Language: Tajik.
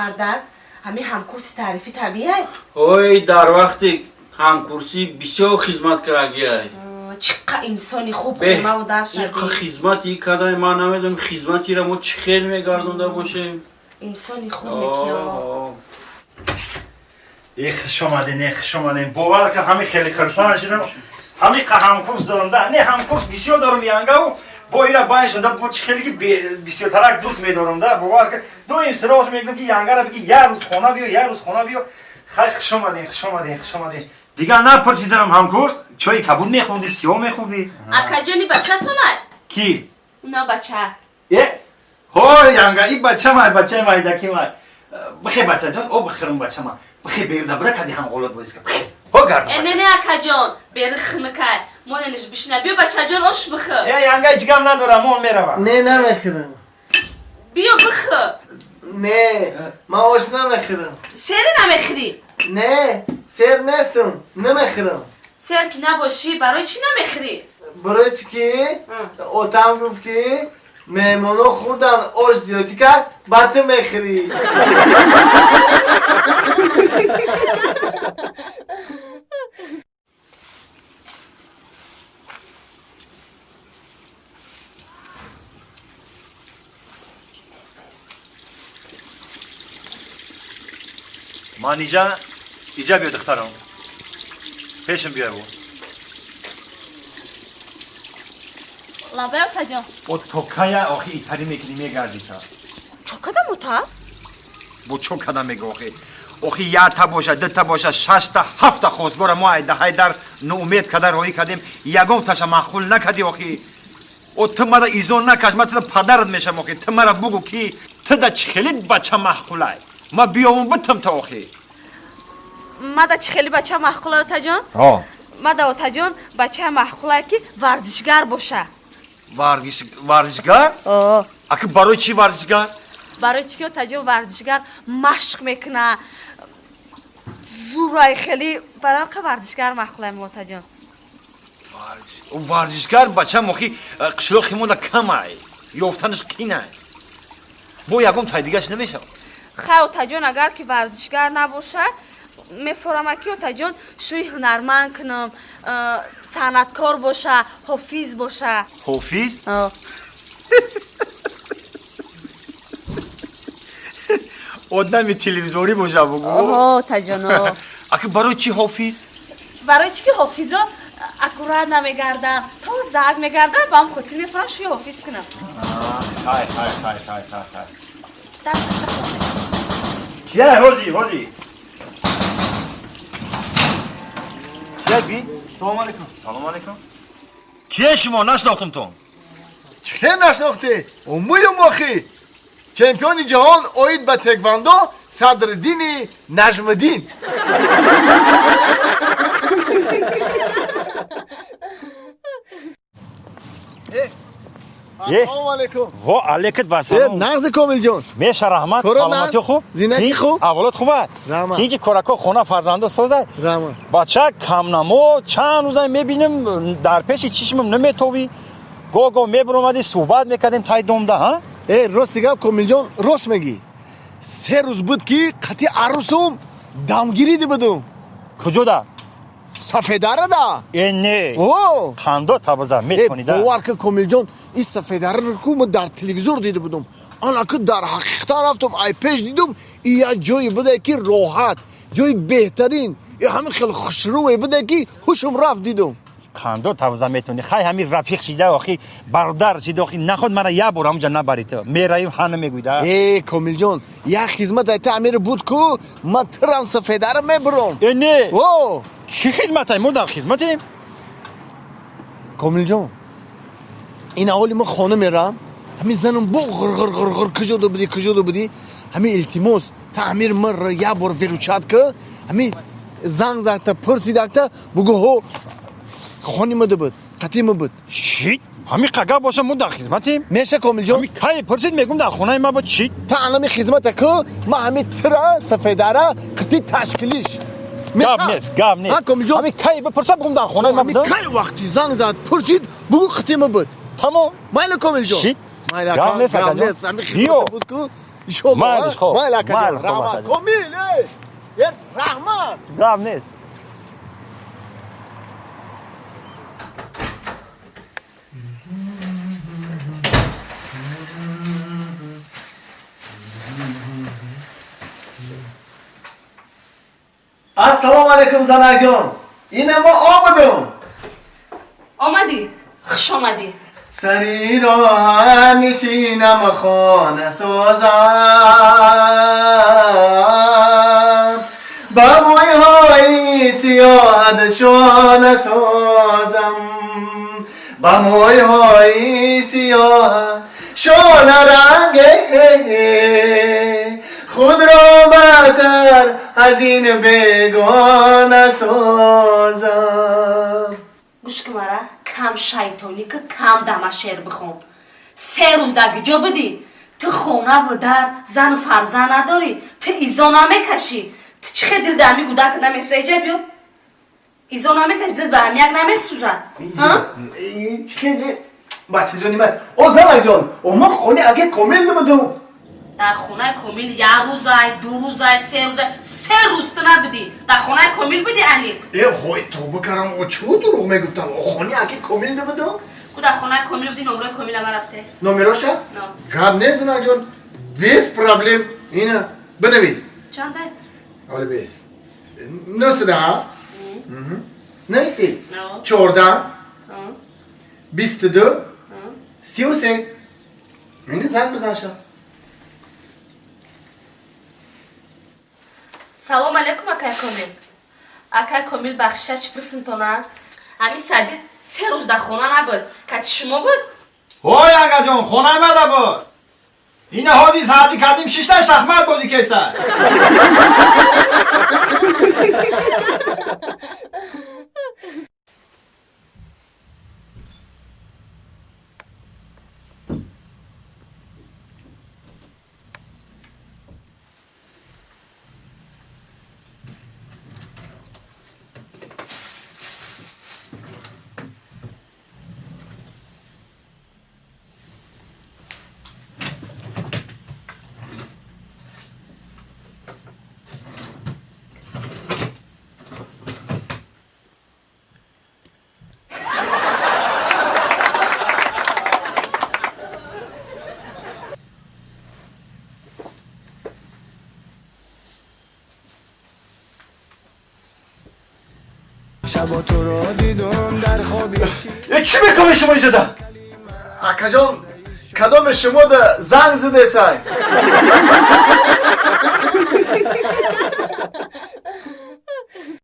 Мардак, ҳами ҳамкурси таърифи табиай? Ой, дар вақти ҳамкурсӣ бисёр хизмат кардагиай. Чӣ қа инсони хуб хонаву дар шади. Иқа хизмат и кадай, ман намедонам хизматира мо чӣ хел мегардонда бошем. Инсони хуб мекиё. Э, хуш омаден, э, хуш омаден. Бовар кар, ҳами хеле хурсанд шудам. Ҳами қа ҳамкурс дорам да. Не, ҳамкурс бисёр дорам янгаву бо ира байн шуда, бо чӣ хеле ки бисёртарак дӯст медорам да. Бовар кар, доим суроғ мекунам ки янгара биги як рӯз хона биё, як рӯз хона биё. Хай, хуш омаден, хуш омаден, хуш омаден. Дигар напурсидарам ҳамкурс, чойи кабуд мехӯрдӣ, сиёҳ мехӯрдӣ? Акаҷони бачатонай? Ки? Уна бача. Э? Ҳой, янга, и бача май, бачаи майдаки май. Бихе, бачаҷон, о бихӯрм бача май. Бихе, берда бира кади ҳам ғолот бозӣ кар. Бихе. Ҳо гардам. Э, не, не, акаҷон, бери хунукай. Монениш бишина. Биё, бачаҷон, ош бихӯр. Э, янга, ҳеҷ гап надорам, мон меравам. Не, намехӯрам. Биё бихӯр. Не, ман ош намехӯрам. Сери намехӯрӣ? Не, сер нестам, намехӯрам. Сер ки набошӣ, барои чӣ намехӯрӣ? Барои чӣ ки отам гуфт ки меҳмоно хӯрдан, ош зиёдӣ кард, ба ту мехӯрӣ. Манижа, иҷа биё, духтарам. Пешам биё бу. Лабай, акаҷон. О то кая охи итари мекунӣ, мегардӣ та? Чо кадам, ота? Бо чо кадам мега охи? Охи якта боша, дута боша, шашта, ҳафта хостгора мо айдаҳайдар ноумед када роҳӣ кардем, ягон таша маъқул накардӣ охи. О ту мара изон накаш, ман туда падарат мешам охи. Ту мара бугӯ ки ту да чӣ хеле бача маъқулай. Ма биёвум битам та охи. Мада чӣ хеле бача маъқулай, отаҷон? О. Мада, отаҷон, бача маъқулай ки варзишгар боша. Варзиш, варзишгар? О. Аки барои чӣ варзишгар? Барои чӣ ки, отаҷон, варзишгар машқ мекуна. Зурай хеле барои қа варзишгар маъқулай мо, отаҷон. Варзишгар бача охи қишлоқи мо да камай. Ёфтанаш қинай. Бо ягон тай дигаш намешавад. Хай, отаҷон, агар ки варзишгар набоша, мефорама ки, отаҷон, шӯи ҳунарманд кунам, санъаткор боша, ҳофиз боша. Ҳофиз? О. Одами телевизорӣ боша бугӯ. Оҳо, отаҷон, о. Аки барои чӣ ҳофиз? Барои чӣ ки ҳофизо аккурат намегарданд, тозак мегарданд, ба ҳам хотир мефорам шӯи ҳофиз кунам. Хай, хай, хай, хай, хай, хай. Кия, ҳоҷи, ҳоҷи. Кия би? Салом алейкум. Салом алейкум. Кие шумо? Нашинохтумтон. Чӣ нашинохтӣ? Умуюм охи. Чемпиони ҷаҳон оид ба теквандо Садриддини Наҷмиддин. Ассалому алейкум. Во алейкум вассалом. Э, нағзи, Комилҷон. Меша, раҳмат, Коро саломатӣ нағз? Хуб? Зиндагӣ хуб? Авлод хуб аст? Раҳмат. Тинҷи корако, хона, фарзандо созад? Раҳмат. Бача камнамо, чанд рӯза мебинем, дар пеши чишмам наметобӣ. Гоҳ-гоҳ мебиромадӣ, суҳбат мекардем тай домда, ҳа? Э, рости гап, Комилҷон, рост мегӣ. 3 рӯз буд ки қати арӯсум дамгириди будум. Куҷода? Сафедарада. Э, не. О! Қандо табаза Э, метонида. бовар кун, Комилҷон, ин сафедараро ку ман дар телевизор дида будум. Ана ку дар ҳақиқатан рафтум, ай пеш дидум, и як ҷое буде ки роҳат, ҷои беҳтарин, и ҳамин хел хушрӯе буде ки ҳушум рафт дидум. Қандо табаза метони. Хай, ҳамин рафиқ шида, охи бародар шида, охи наход мара як бор ҳамунҷа набарӣ ту. Мераим, ҳа намегӯйда. Э, Комилҷон, як хизмат айта амири буд ку, ман тирам сафедара мебурам. Э, не. О! Чӣ хизматай? Мо дар хизматем. Комилҷон, ин аввали ман хона мерам, ҳамин занам бо ғирғир ғирғир куҷода будӣ, куҷода будӣ, ҳамин илтимос, та амир мар як бор выручать ка, ҳамин занг задта, пурсидакта, бугӯ ҳо хони мада буд, қатъи ма буд. Чӣ? Ҳамин қагар боша, мо дар хизматем. Меша, Комилҷон? Ҳамин кай пурсид, мегӯм дар хонаи ма буд. Чӣ? Та анами хизмата ку, ман ҳамин тира сафедара қити ташкилиш. Гап нест, гап нест. Ҳа, Комилҷон? Ҳамин кай бипурса, бугум дар хонаи ма Ҳамин буд. кай вақти занг зад, пурсид, бугӯ қити ма буд. Тамом. Майли, Комилҷон? Шит. Майли, Гап ака, нест, гап акаҷон. нест. Ҳамин Биё. хизмата буд ку. Иншоалло. Майлиш, хоб. Майли акаҷон. Майли, хоб, Раҳмат. акаҷон. Комил, эй. Е, раҳмат. Гап нест. Ассалому алайкум занакҷон. Ина мо омадем. Омадӣ? Хуш омадӣ. Сари роҳа нишинам хона созам. Ба мӯйҳои сиёҳат шона созам. Ба мӯйҳои сиёҳат шона ранге худро баъдтар аз ин бегона созам. Гӯш кун мара, кам шайтонӣ ки кам дама шеър бихон. 3 рӯз дар гиҷо будӣ? Ту хонаву дар, зану фарзанд надорӣ, ту изо намекашӣ. Ту чӣ хел дил дар ҳамин гӯдак намесӯза? Иҷа биё. Изо намекашӣ, дил ба ҳамин як намесӯза. Ҳа? Чӣ хел? Бачаҷони ман, о занакҷон, о ман хони аге комил набудам. Дар хонаи комил як рӯзай, 2 рӯзай, 3 рӯзай, 3 рӯз ту набудӣ. Дар хонаи комил будӣ аниқ. Э, ҳой, тоба карам, о чӣ дурӯғ мегуфтам? О хони аге комил набудам? Ку дар хонаи комил будӣ, номерои комила мара бите. Номероша? Но. Гап нест, занакҷон, без проблем. Ина, бинавис. Чандай? Оли бес. 907. Навистӣ? Но. 14. 22. 33. Мини занг бизан. Салом алейкум, акай Комил. Акай Комил, бахшиша чӣ пурсимтона? Ҳамин Саъдӣ 3 рӯз дар хона набуд. Кати шумо буд? Ой, акаҷон, хонаи мада буд. Ина ҳози Саъдӣ кардим шишта шахмат бозӣ кеста. شب تو رو دیدم در خوابی. چی میکنی شما اینجا ده؟ акаҷон, кадоме шумо да занг задесай?